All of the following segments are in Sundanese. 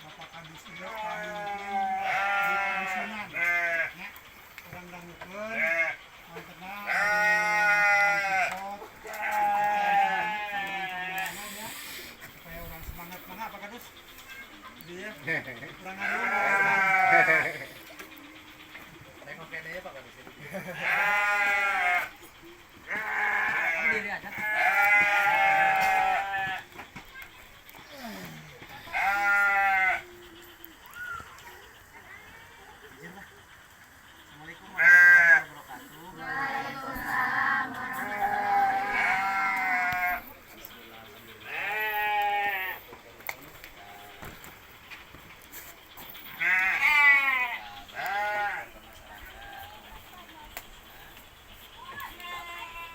Bapak Kadus ieu pamimpin di kadusunan nya, urang dangukeun wontenna support nya supaya urang semangat. Mangga, Pak Kadus, dia urang ngaruhun. Tengok kene ya, Pak Kadus. Kamu diri aja. Izin lah. Assalamualaikum warahmatullahi wabarakatuh. Waalaikumsalam warahmatullahi. Bismillah, alhamdulillah. Ke masyarakat, nah, para adik sadayana,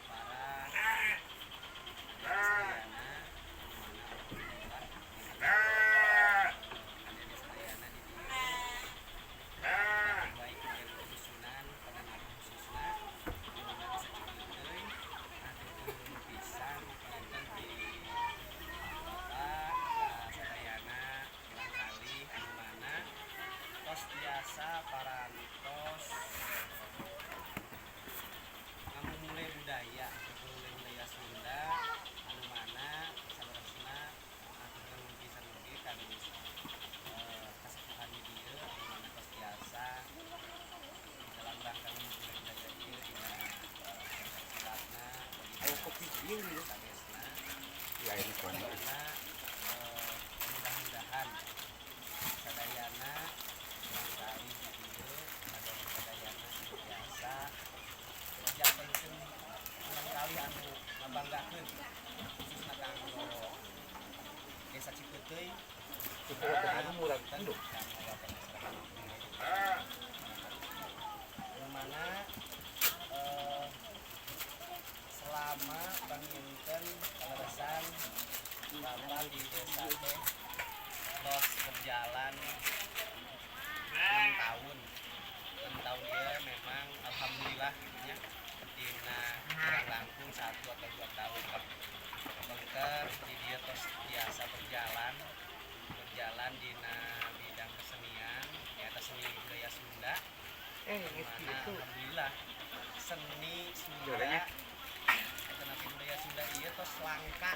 mana alhamdulillah adik sadayana di dieu baik di kedusunan penanganan khususna di mana Desa Cipeuteuy hatur pisan panginten di Bapak ka sadayana murangkalih anu mana tos biasa parantos ngamumule budaya, ngamumule budaya Sunda anu mana saleresna hatur nuhun pisan oge kadus kasepuhan di dieu anu mana tos biasa dalam rangka ngamumule budaya ieu dina silatna. Ayo kopi ieu ya. Kadesna Ya ini karena mudah-mudahan sadayana murangkalih di dieu sadayana biasa jantenkeun murangkalih anu ngabanggakeun khususna kanggo Desa Cipeuteuy. Murah. Kanggo warga masyarakat anu mana selama panginten kaleresan Bapak di desa teh tos berjalan 6 tahun, 6 tahun ya. Memang alhamdulillah gitu nya, dina kurang langkung 1 atau 2 tahun pengker di dieu tos biasa berjalan berjalan dina bidang kesenian di atas seni budaya Sunda, mana alhamdulillah seni Sunda Juaranya? Atau budaya Sunda ieu tos langka,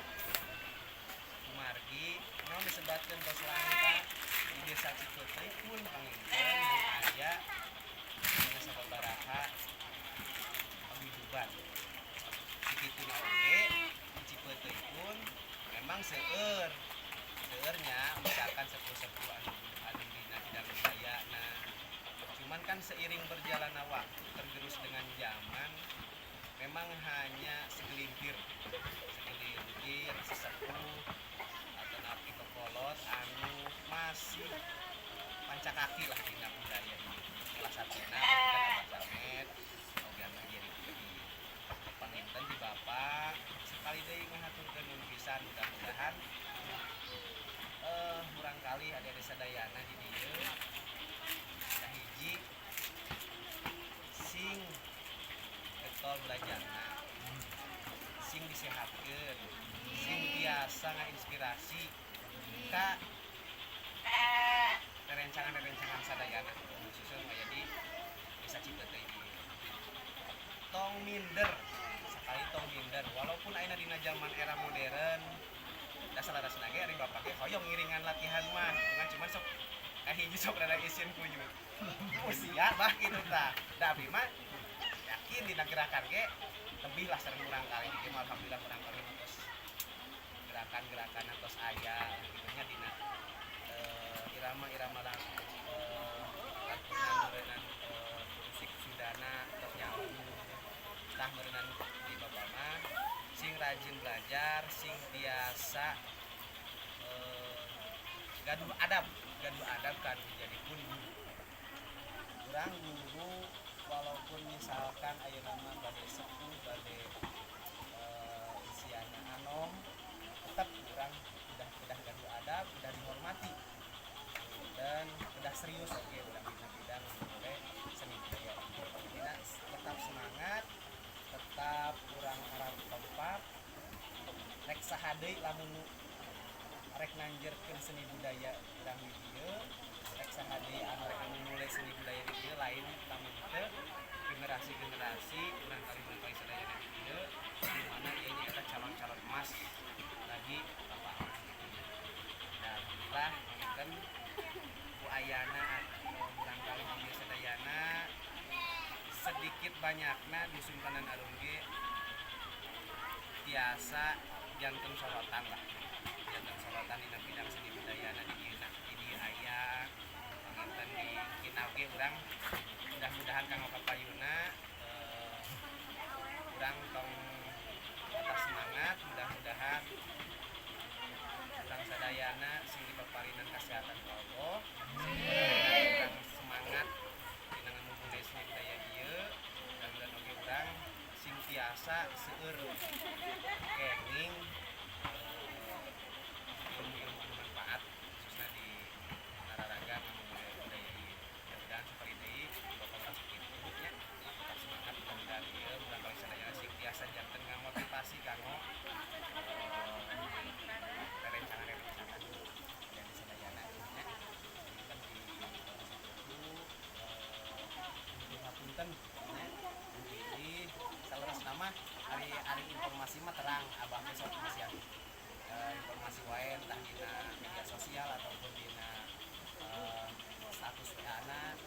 kumargi naon disebatkeun tos langka di Desa Cipeuteuy pun panginten mung aya dina sababaraha paguyuban. Sakituna oge di Cipeuteuy pun memang seueur seueurnya misalkan sepuh-sepuh anu anu dina bidang budaya. Nah, cuman kan seiring berjalannya waktu, tergerus dengan zaman, memang hanya segelintir segelintir sesepuh atau napi kokolot anu masih pancakaki lah dina budaya ini. Salah satunya kan Abah Samet oge, Abah Jerry. Panginten di Bapak sekali deui ngahaturkeun nuhun pisan. Mudah-mudahan murangkalih adik-adik sadayana di dieu kahiji sing getol belajarna, sing disehatkeun, sing biasa ngainspirasi ka rerencangan-rerencangan sadayana khususnya nu aya di Desa Cipeuteuy ieu. Tong minder sekali, tong minder, walaupun ayeuna dina zaman era modern dasar dasar ge ari bapak ge hoyong ngiringan latihan mah gitu kan, cuman sok kahiji sok rada isin ku usia bah gitu. Tah da abdi mah yakin dina gerakan ge lebih lah sareng murangkalih ge mah. Alhamdulillah murangkalih mah tos gerakan-gerakan tos aya gitu nya dina irama-irama lang lantunan meureunnan musik Sundana tos nyambung. Tah, meureunnan di bapak mah sing rajin belajar, sing biasa gaduh adab, gaduh adab kan jadi pun guru. Urang guru walaupun misalkan ayeuna mah bade sepuh, bade usiana anom, tetap urang udah gaduh adab, udah dihormati dan udah serius. Oke, udah bidang bidang boleh seni budaya ini. Jadi tetap semangat, tetap kurang arah tempat rek saha deui lamun nu Rek nanjerkeun seni budaya urang di dieu, rek saha deui anu rek mulai seni budaya di dieu lain lamun teu generasi-generasi murangkalih-murangkalih sadayana di dieu, di mana ieu nyaeta calon-calon emas bagi bapak gitu. Dan alhamdulillah panginten ku ayana murangkalih di dieu sadayana, sedikit banyakna Dusun Pandan Arum ge tiasa janten sorotan lah, janten sorotan dina bidang seni budayana di dieu, di dieu aya. Panginten di kina oge urang mudah-mudahan kanggo kapayuna urang tong tetap semangat. Mudah-mudahan urang sadayana sing dipaparinan kesehatan ku Allah, sing dipaparinan urang semangat dina ngamumule seni budaya ieu. Mudah-mudahan oge urang sing tiasa seueur kenging ilmu-ilmu anu manfaat, khususnya di nararaga ngamumule budaya ieu. Mudah-mudahan seperti ini bapak urang sakitu nya. Tetap semangat. Mudah-mudahan ieu murangkalih sadayana sing tiasa janten ngamotivasi kanggo rerencangan-rerencangan dan sadayana nya. Kan di itu hapunten nya, ini saleresna mah ari ari informasi mah terang abah besok masih informasi wae, entah dina media sosial ataupun dina status WA na.